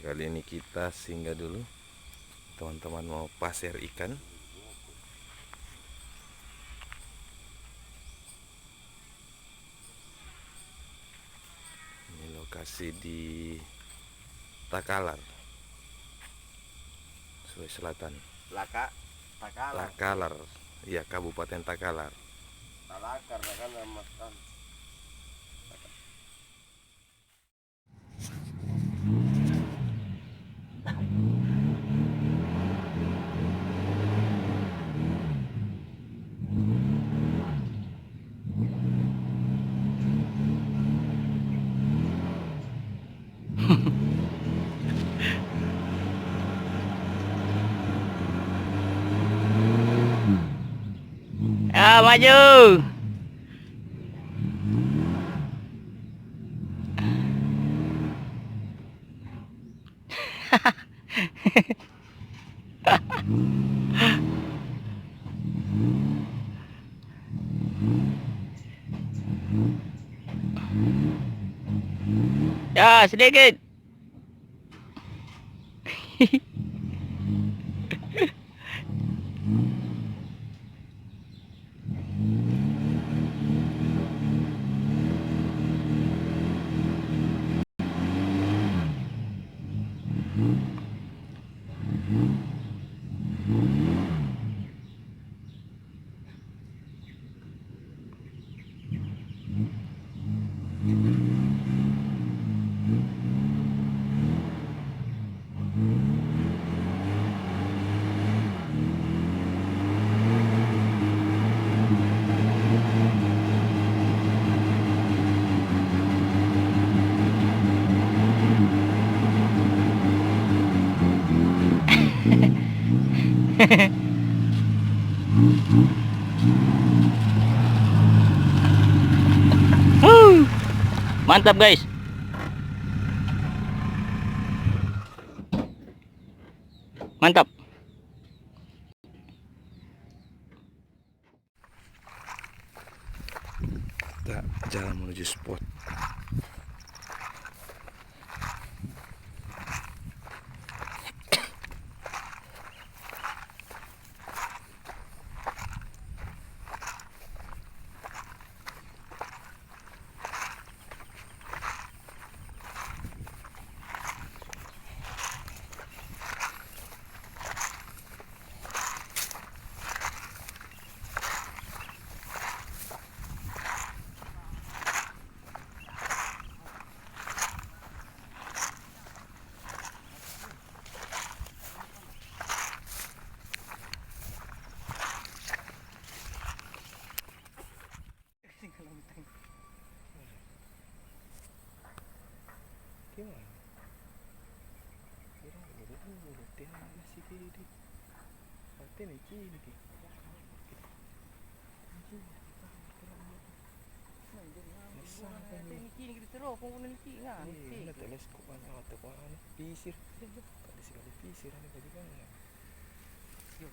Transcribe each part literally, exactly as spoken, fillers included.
Kali ini kita singgah dulu, teman-teman mau pasir ikan. Ini lokasi di Takalar, Sulawesi Selatan. Laka, Takalar. Takalar, iya, Kabupaten Takalar. Talakar, Takalar, Mas. Ah, maju. Ya, sedikit. Wuh. Mantap, guys. Mantap. Kita jalan menuju spot. Gimana? Kira-kira dulu, tiang masih di, di. Artinya cini ki. Cini. Iya, bener teleskop, anu, atau anu, pisir. Ada sekali pisir, ada bagaimana? Iya.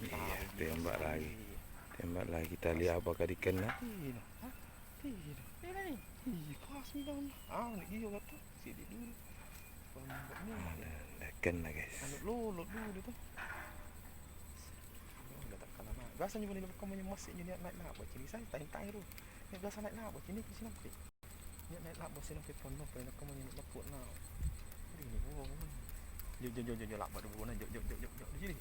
Iya, tembak lagi. Tembak lagi, kita lihat apakah dikenna. Iya. Iya. Iya, pas memang. Ah, nih, iya, kata. Sini dulu. Ada, ada kenna, guys. Anu, lolo dulu tuh. Biasa juga nih, kamu yang masih jadi naik-naik apa? Cili saya, tahin-tahin dulu. Ini biasa naik-naik apa? Cili, cili, cili. Nia' nai' la'bo' sinampe' ponno, pole nakko mange' loppo'na. Ri, ni, oh. Jo, jo, jo, jo, jo, la'bo' dubuna, jo, jo, jo, jo, jo, di sini.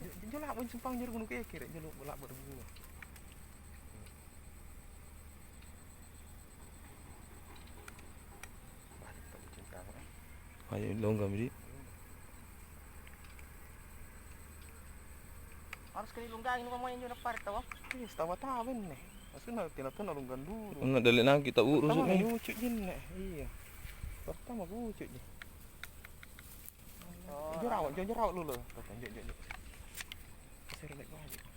Jo, jo, jo, la'bo' simpang jero gunung kekere, jo, la'bo' dubuna. Balik tak cinta, eh. Ayo, longgang, Bri. Harus kani lunggangi nu kamoa injo nappare' taua. Iya, sitawa-tawa benne. Maksudna tena-tena lunggang dulu. Enggak, dallekang kita urus. Pertama ni ucu' jinne. Iya. Pertama ku ucu' ji. Oh. Injo rawa', injo, injo rawa' lolo. Injo, injo, injo. Kasih rilek baji'.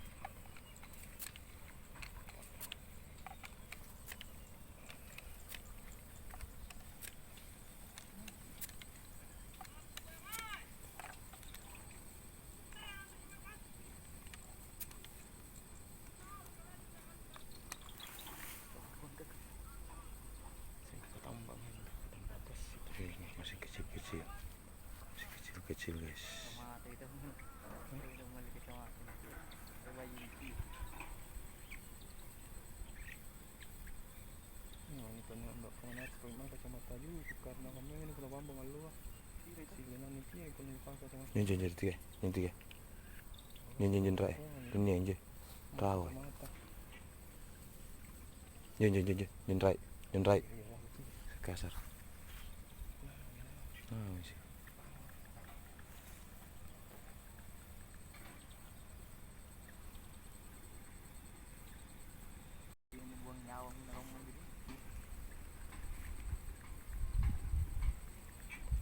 Injo, injo, injo, tiga. Injo, injo, injo, rae. Dunia, injo. Rawa. Injo, injo, injo, injo. Injo, rae. Injo, rae. Kasar. Ah, masih.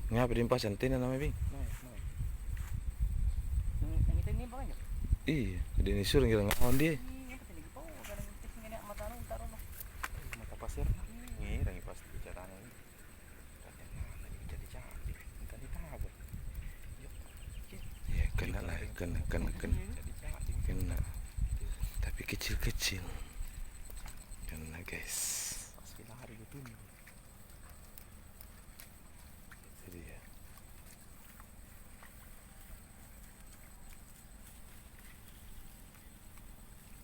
Ngapa deng pasang tena nama, Bing? Iya, deng disuruh ngira ngawan dia. Mata pasir, ngirangi pasti caranya. Ya, kena lah, kena, kena, kena. Kena. Tapi kecil-kecil. Kena, guys. Itu dia.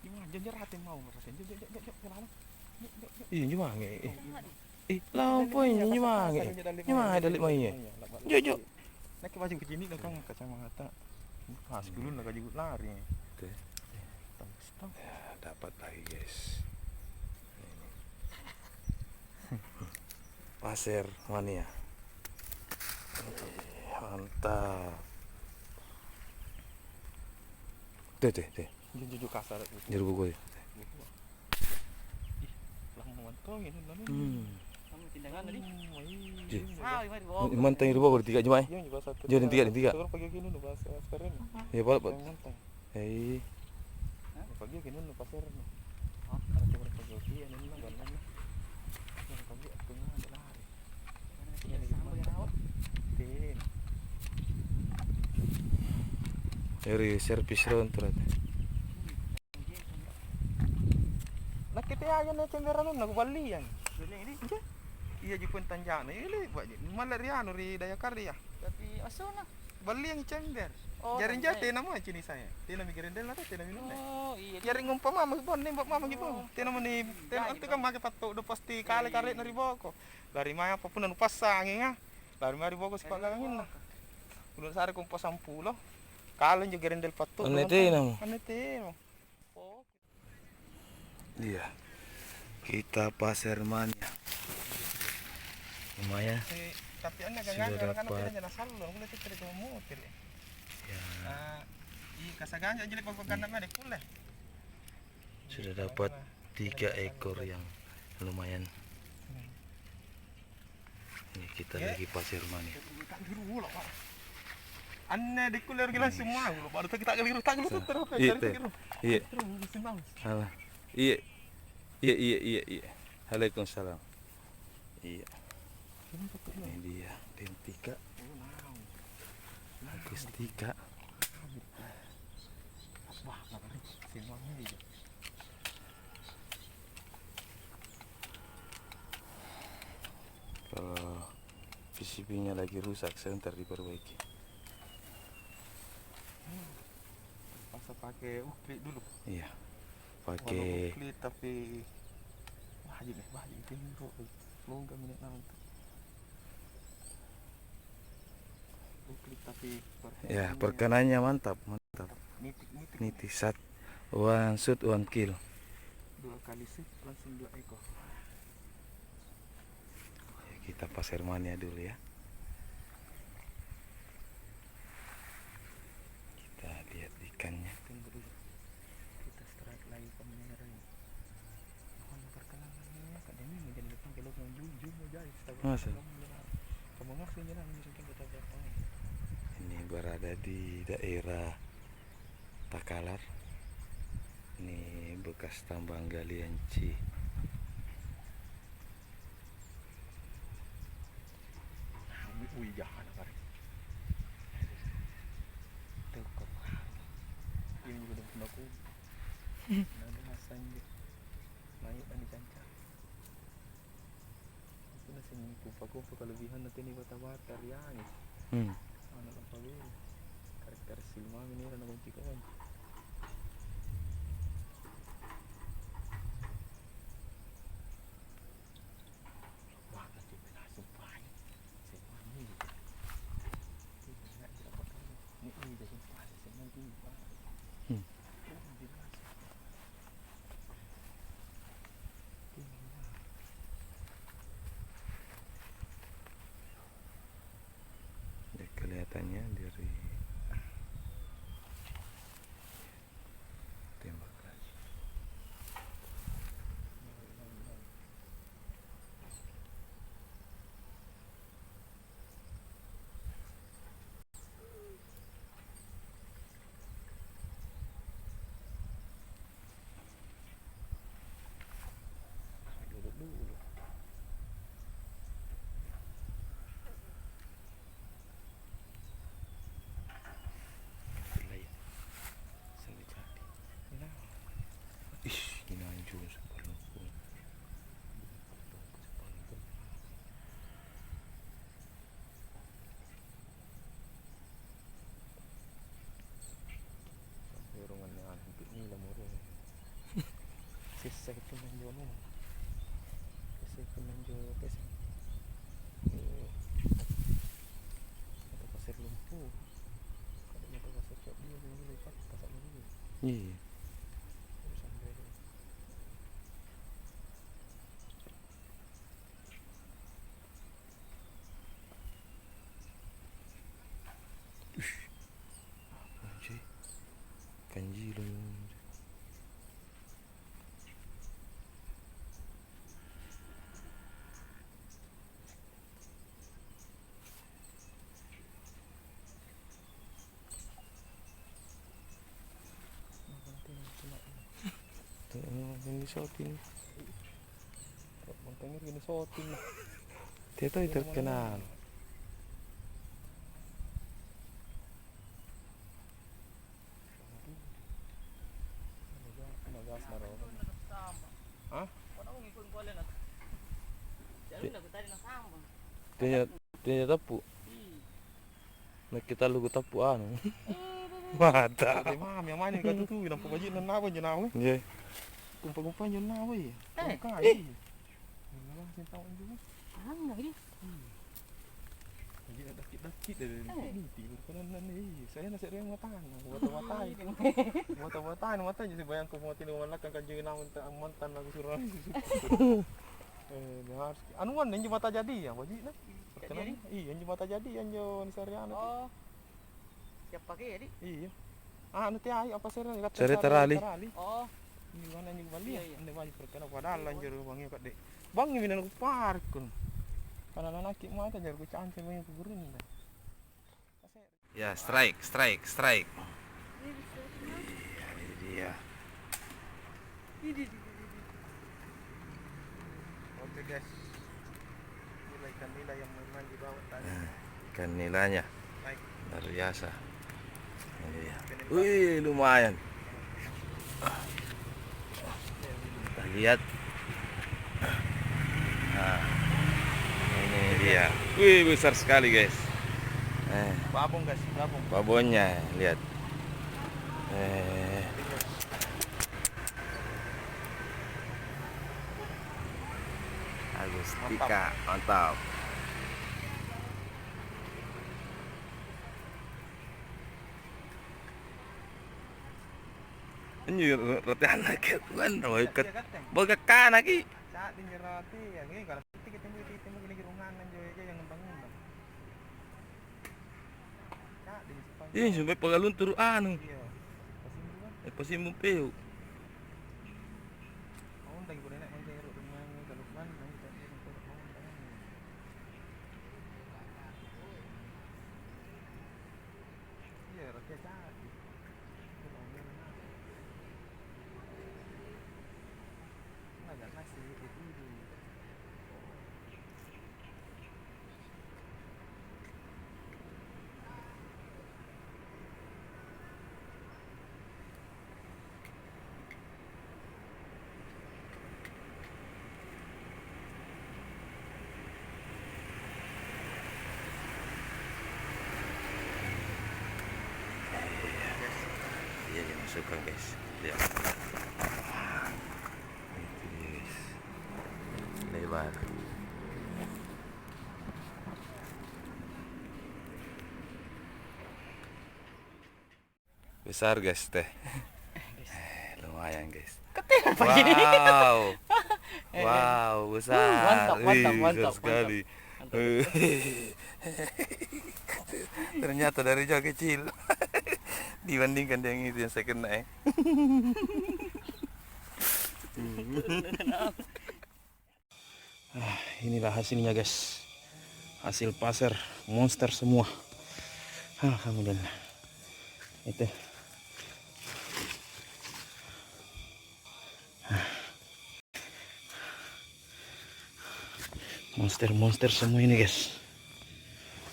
Iya, jom, jom, raten mau, raten. Jom, jom, jom, jom, jom, ke dalam. Jom, jom, jom. Iya, jom, mange. Eh. Ih, lampoi, jom, jom, mange. Jom, mange, dalle mai, eh. Jom, jom. Nakke baju begini, datang kacamata. Pas kulun, lagi lari. Oke. Stop, stop. Ya, dapat lagi, guys. Ini. Pasir mania. Eh, mantap. Teh, teh, teh. Jujur kasar. Juru buku ya. Ih, lama mantong ya, Nun, Nun. Hmm. Kamu tindangan tadi? Hmm, iya. Ji. Ah, iya, mari, bawa. Mantang ri boko tiga jumai. Iya, iya, bahasa. Jadi tiga, tiga. Terus pagi gini, Nun, bahasa sekarang. Ya, Pak, Pak. Yang mantang. Hei. Hah? Pagi gini, Nun, pasir, Nun. Hah? Ada tiga pagi, iya, Nun, Nun, Nun. Yang pagi, aku nggak ada lari. Eri servis rontor. Nakke teaja na cemberanunna kuballiang. Iya ji pun tanjana, iya le'ba' ji. Malla' ri anu, ri Daya Karya. Tapi asona. Balliang cember. Oh, jari jai tena mo cini saya. Tena mi gerendel na tena mi nunne. Oh, iya. Jari ngumpa mama ki bonne, mbak mama ki bong. Tena mani, tena antu kan make patto do pasti kale karetna ri boko. Lari mae apa punna nupassangi nga. Lari mae ri boko sipa'ganginna. Ulun sare kumpa sampulo. Kale injo gerendel patto. Anne tena mo. Anne tena mo. Iya. Kita pasir mania. Lumayan. Tapi anne sudah dapat. Ya. Sudah dapat tiga ekor yang lumayan. Ini kita lagi pasir mania. Anne dikkulle rugi langsung mau, baru kita keliru, tak keliru, terus. Iya, teh. Iya. Alah. Iya. Iya, iya, iya, iya. Waalaikumsalam. Iya. Ini dia, dentika. Bagus tika. Kalau P C B-nya lagi rusak, sebentar diperbaiki. Masa pakai uklik dulu? Iya, pakai uklik, tapi wajib nih, wajib itu. Longgang minyak naung tuh. Uklik tapi ya, perkenanya mantap, mantap. Nitik, nitik. Nitik sat, one shot, one kill. Dua kali shoot langsung dua ekor. Ya, kita pasir mania dulu ya. Kita lihat ikannya. Tunggu dulu. Kita strike lagi kamera ini. Masa? Ini berada di daerah Takalar. Ini bekas tambang galian C. Ui, ui, jahana kare. Teko. Ini juga udah pernah ku. Nada asang je. Mayat dan dicanca. Itu nasi kupa-kupa kelebihan nanti ini bata-bata riangi. Hmm. Anak apa be? Karet-karet silmami ini anak kunci kawan. Tanya dari tembak lagi. Dulu-dulu. Gila ya. Sampai jadi. Nah. Ih, gila anjing, sepuluh. Sampai rumahnya anu, hampir nila moro. Sessa itu manjo anu. Sessa itu manjo peseng. Eh, atau pasir lumpur. Kalau atau pasir cok dia, dia, dia, dia, pasar dia. Iya. Terus sampai Ush. Apa sih? Kanjilong. Ini shooting. Mantengir gini shooting. Dia tahu terkenal. Hah? Tanya, tanya tapu. Nakke tallu kutappu anu. Mata. Oke, mami, yang mana kau tutu, nampa baji' na nawa je nawa. Iya. Kumpa-kumpa je nawa, iya. Eh. Kumpa, iya. Memang sing tahu juga. Angga, iya. Baji' na dakki-dakki deh, eh. Ini tidur kanan nan, iya. Saya nasi reng matang. Wata-watai. Wata-watai, matanya si bayangku mau tidur malakang kan jadi nawa mantan aku suruh. Eh, dia harus. Anu, wan, injo mata jadi ya, baji' na. Jadi? Iya, injo mata jadi, injo nisare anu. Oh. Siapa ke jadi? Iya. Anu te ai, apa sere, sere terali. Terali. Oh. Ini mana injo bali ya? Iya, iya. Ande baju perkara padahal anjo bangi kadde. Bangi mina ku parkun. Karena nanaki mata jar ku cancel bangi ku gurunda. Ya, strike, strike, strike. Iya, ini dia. Oke, guys. Inilah ikan nila yang memang di bawah tadi. Nah, ikan nilanya. Naik. Luar biasa. Ini dia. Wih, lumayan. Kita lihat. Nah, ini dia. Wih, besar sekali, guys. Eh. Babon, guys, babon. Babonnya, lihat. Eh. Agustika, mantap. Anjo roti anak ke, kan, boy, ket-, boy, kakanaki. Ca'di injo roti, ya, ini kalau titik itu, titik itu, ini rumah anjo, ya, yang ngembang-ngembang. Ca'di, Jepang. Iya, sampai pagalung turu anu. Iya. Pasimbung, kan? Eh, pasimbung peu. Mau undang ibu nenek, mau undang rumah, kalau mana, mau undang, mau undang. Iya, raja ca'di. Agak nasi, itu dulu. Iya, iya, masukkan, guys. Lihat. Itu dia, guys. Lebar. Besar, guys, teh. Eh, lumayan, guys. Kecil apa gini? Wow. Eh, eh. Wow, besar. Uh, mantap, mantap, wih, mantap, besar sekali. Mantap. Ternyata dari jauh kecil. Dibandingkan dengan itu yang saya kena, eh. Ah, inilah hasilnya, guys. Hasil pasir monster semua. Alhamdulillah. Itu. Monster-monster semua ini, guys.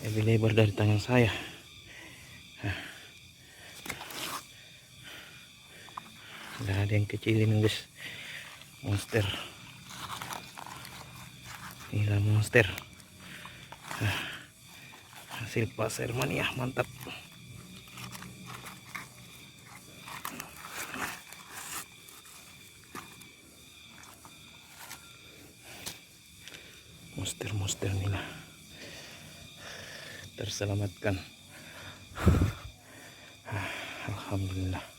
Lebih lebar dari tangan saya. Nah, ada yang kecil ini, guys. Monster. Inilah monster. Nah, hasil pasir mania, mantap. Monster-monster nila terselamatkan. Alhamdulillah.